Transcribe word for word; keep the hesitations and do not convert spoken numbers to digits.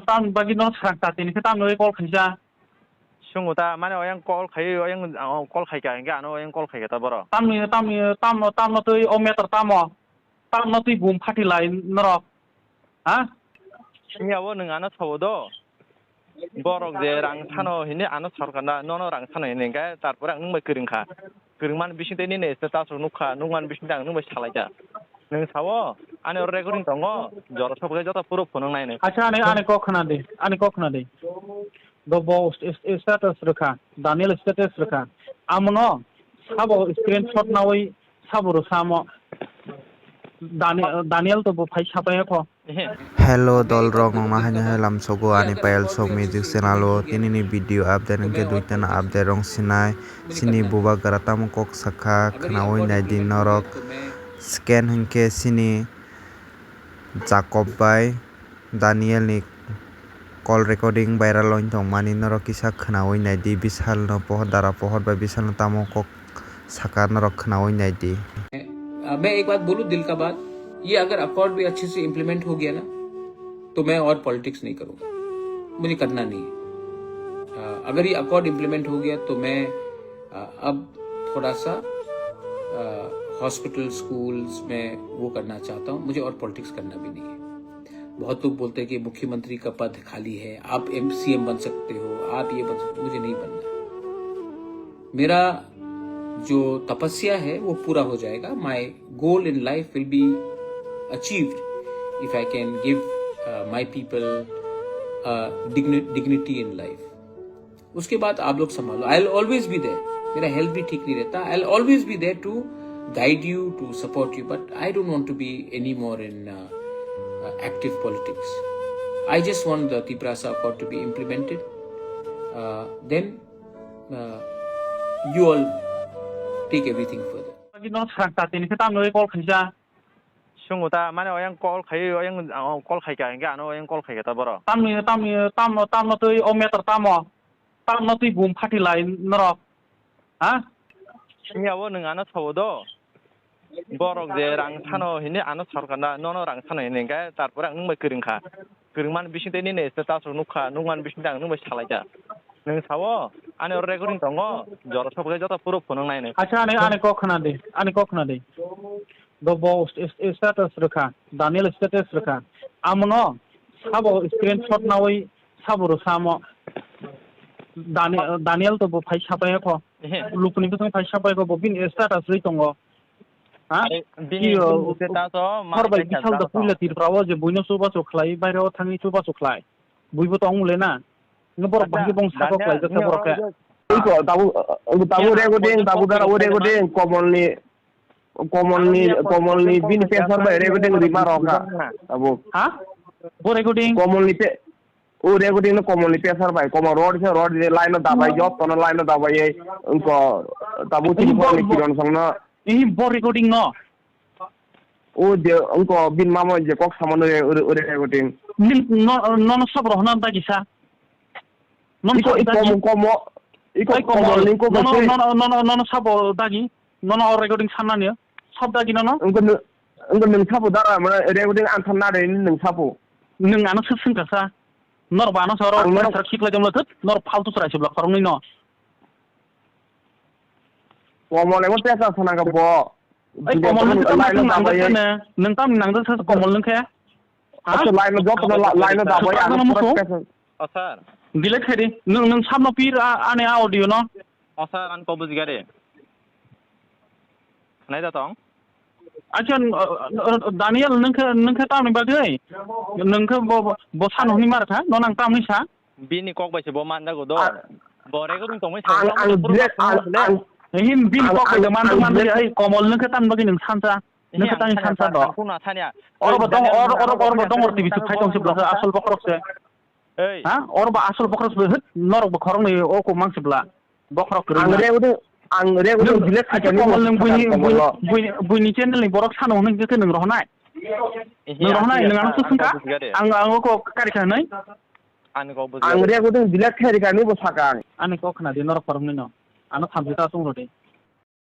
Tamni bagwi no srang tatini khe tamni bagwi call khaisa. Sungo ta, mane oyang call khai, oyang, oh, call khai ka, hingke ano oyang call khai ka ta boro. Tamni, tamni, tam, tamno twi o matter tamo? Tamno twi bum phati lai norok? Ha? Wngya bo nwng ano sao do. Borok je rang sano hini ano sorkar na, nono rang sano hini hingke, tarpore ang nwng bai kwrwng kha. Kwrwngmani bisingtwi nini status rok nukha, nukmani bisingtwi ang nwng bai salaikha. Nwng sao, ani oro recording tongo, jora sokle joto puro phunuk nainai. Acha, ani, ani kok khna di, ani kok khna di. Do bo st-, st-, status rwkha, Daniel status rwkha. Amono sabo screenshot nawi sabo rwsamo. Dani-, Daniel to bo phai sapai kho. Hello dolrok, nongna haino hai lamsogo ani Payal Show Music channel o. Tinini video update hwnkhe duitano update rong sinai. Chini bubagra tamo kok sakha khnaui naidi norok. Scan hwnkhe chini Jacob bai Daniel ni call recording viral oi tongmani norok kisa khnaui naidi. Bishal no pohor, dara pohor bai Bishal no tamo kok sakha norok khnaui naidi. अ, मैं एक बात बोलूं, दिल का बात, ये अगर अकॉर्ड भी अच्छे से इम्प्लीमेंट हो गया ना, तो मैं और पॉलिटिक्स नहीं करूंगा, मुझे करना नहीं है। अ, अगर ये अकॉर्ड इम्प्लीमेंट हो गया, तो मैं, अ, अब थोड़ा सा, अ, हॉस्पिटल, स्कूल्स में वो करना चाहता हूँ, मुझे और पॉलिटिक्स करना भी नहीं है। बहुत लोग बोलते हैं कि मुख्यमंत्री का पद खाली है, आप एम, सीएम बन सकते हो, आप ये बन सकते हो, मुझे नहीं बनना। मेरा जो तपस्या है, वो पूरा हो जाएगा। My goal in life will be achieved if I can give, uh, my people, uh, digni-, dignity in life. उसके बाद आप लोग संभालो। I'll always be there। मेरा हेल्थ भी ठीक नहीं रहता। I'll always be there to guide you, to support you, but I don't want to be any more in, uh, uh, active politics। I just want the Tiprasa Accord to be implemented। Uh, then, uh, you all take everything further। Bagwi no srang tatini khe tamni bagwi call khaisa. Sungo ta, mane oyang call khai, oyang, oh, call khai ka, hingke ano oyang call khai ka ta boro. Tamni, tamni, tamno, tamno twi o matter tamo? Tamno twi bum phati lai norok? Ha? Wngya bo nwng ano sao do. Borok je rang sano hini ano sorkar na, nono rang sano hini hingke, tarpore ang nwng bai kwrwng kha. Kwrwngmani bisingtwi nini status rok nukha, nukmani bisingtwi ang nwng bai salaikha. Nwng sao, ani oro recording tongo, jora sokle joto puro phunuk nainai. Acha, ani, ani kok khna di, ani kok khna di. Do bo st-, st-, status rwkha, Daniel status rwkha. Amono sabo screenshot nawi sabo rwsamo. Dani-, Daniel to bo phai sapai kho. Ehe. Lukuni bising phai sapai kho, bo bini status rwi tongo. Ha? Are, bini, iyo, bini status o ma hor bai khe bisal da sajak puila tong. Tripura o je buino chubachu khlai, baire o thangwi chubachu khlai. Buibo tong mule na. Nge borok bahai bong sakok Daniel, lai jasa borok khe. Iko, tabu, tabu recording, tabu dara o recording, Komolni, Komolni, Komolni bini pesar bai recording rima rok ha. Tabu. Ha? Bo recording? Komolni pe, o recording no Komolni pesar bai, Komol road se road je line no dabai, job kono line no dabai ei, iko, tabu tini bo, Komolni bo, kiron song no. Ihi bo recording no. O je, ongko bin mamo je kok samano re, ore, ore recording. Nin, no, nono sabo rohna dagi sa. Nono iko, sabo iko dagi. Komo, komo, iko ai komo, komo, ning ko nono, bese. Nono, nono, nono sabo dagi. Nono o recording sanna niya. Sab dagi nono. Ongko nung, ongko nung sabo dara, mana recording ang sanna re, nung sabo. Nung ano sab sing kasa. Nor ba ano soro, ang nor soro khiklai jomlo thut, nor faltu chwrai sibla khoroknwi no. Komo lego pesa sana ka bo. Ai, Komol nwng tamni nangjakha ne? Nwng tamni nangjakha se Komol nwng khe? Ha? Acha, line no joto no, line no dabai, ano musu? Pura special. O sir. Delete khai di. Nwng, nwng sabno pir a, ani a audio no. O sir, ang to bujigare. Nai da tong? Acha, n-, n-, Daniel nwng khe, nwng khe tamni bagwi? Nwng khe bo, bo, bo sano hwnwi mar kha? No nang tamni sa? Bini kok bai se bo manjago do. Ah. Bo recording tongmani ang, ang direct, ang, ang, him bini kok bai se manjak manjak ai Komol nwng khe tan bagwi nwng sansa. Nwng khe tani sansa do. Oro bo dong, oro, oro, oro bo dong, oro T V se phai tong se bo asol bokhorok se. Ei. Ha? Oro bo asol bokhorok se, hit, norok bo khoroknwi o kok mang se bla. Bokhorok kwrwngma. Ang recording, ang recording delete khaikha ni Komol nwng buini, buini, buini channel ni borok sano hwnwi khe nwng rohonai. Nwng rohonai, nwng ano susung kha. Ang, ang o kok kari kha hwnwi. Ani kok bujia. Ang recording delete khai rikha ni bo sakang. Ani kok khna di norok koroknwi no. Ano thamchi ta chwng rw di.